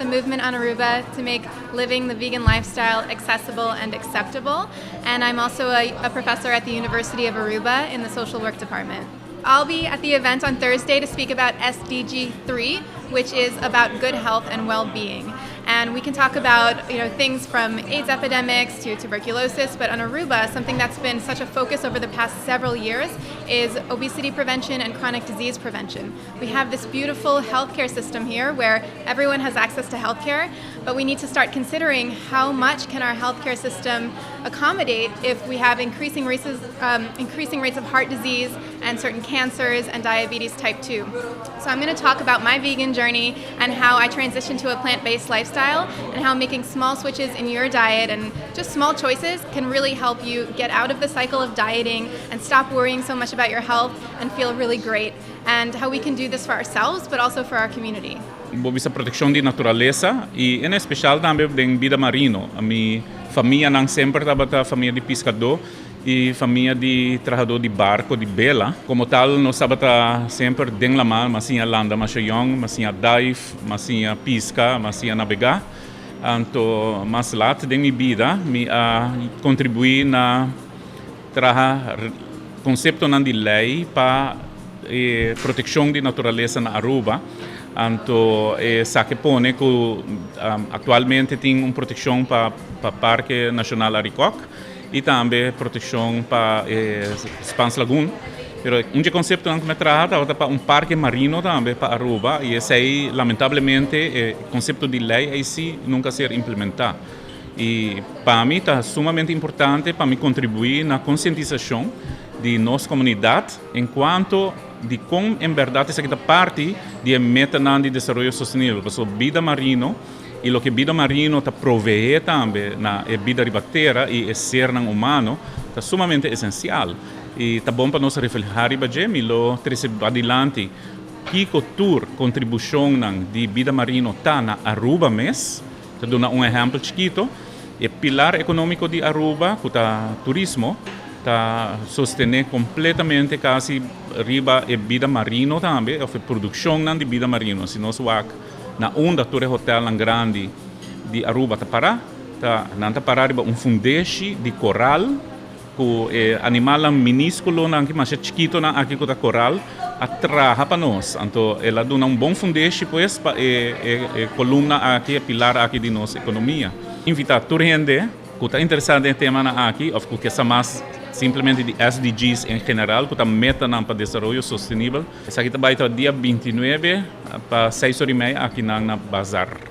movement on Aruba to make living the vegan lifestyle accessible and acceptable. And I'm also a professor at the University of Aruba in the social work department. I'll be at the event on Thursday to speak about SDG 3, which is about good health and well-being. And we can talk about things from AIDS epidemics to tuberculosis, but on Aruba, something that's been such a focus over the past several years is obesity prevention and chronic disease prevention. We have this beautiful healthcare system here where everyone has access to healthcare, but we need to start considering how much can our healthcare system accommodate if we have increasing rates of heart disease and certain cancers and diabetes type 2. So I'm going to talk about my vegan journey and how I transitioned to a plant-based lifestyle and how making small switches in your diet and just small choices can really help you get out of the cycle of dieting and stop worrying so much about your health and feel really great, and how we can do this for ourselves but also for our community. Bo bisa protekshon di naturalesa i en espesial tambe di bida marino. Mi famianan semper tabata famia di piskadó i famia di trahadó di barku di bela. Komo tal, nos tabata semper den laman, m'a siña landa masha yòn, m'a siña dive, m'a siña piska, m'a siña navegá. Anto, mas lat den mi bida, mi a kontribuí na traha konseptonan di lei pa protekshon di naturalesa na Aruba. Anto, esaki a pone ku aktualmente tin un protekshon pa Parke Nashonal Arikok i tambe protekshon pa Spaans Lagoon. Pero un konsepto ku mi a traha tabata pa un parke marino tambe pa Aruba i esei, lamentablemente, e konsepto di lei ei sí nunka a ser implementá. I pa mi ta sumamente importante pa mi kontribuí na konsientisashon di nos komunidat en kuanto di kon en berdat esaki ta parti di meta di desaroyo sostenibel. Pasobra bida marino i loke bida marino ta proveé tambe na bida riba tera i ser humano ta sumamente esensial. I ta bon pa nos reflehá riba dje, mi lo trese adilanti kiko tur kontribushon di bida marino ta na Aruba mes. Ta duna un ehèmpel chikitu: e pilar ekonómiko di Aruba, ku ta turismo, ta sostené kompletamente kasi riba e bida marino tambe, òf e produkshon di bida marino. Si nos wak na unda tur hotel grandi di Aruba ta para, ta nan ta para riba un fundeshi di koral, ku animal minúskulo nan ku mas chikitu nan aki ku ta koral a traha pa nos. Anto el a duna un bon fundeshi, pues, pa e kolumna aki, e pilar aki di nos ekonomia. Invitá tur hende ku ta interesá den e tema aki òf ku ke mas simplemente di SDGs en general, ku ta meta pa desaroyo sostenibel. Esaki tambe ta dia 29 pa 6 or i mei aki na Bazar.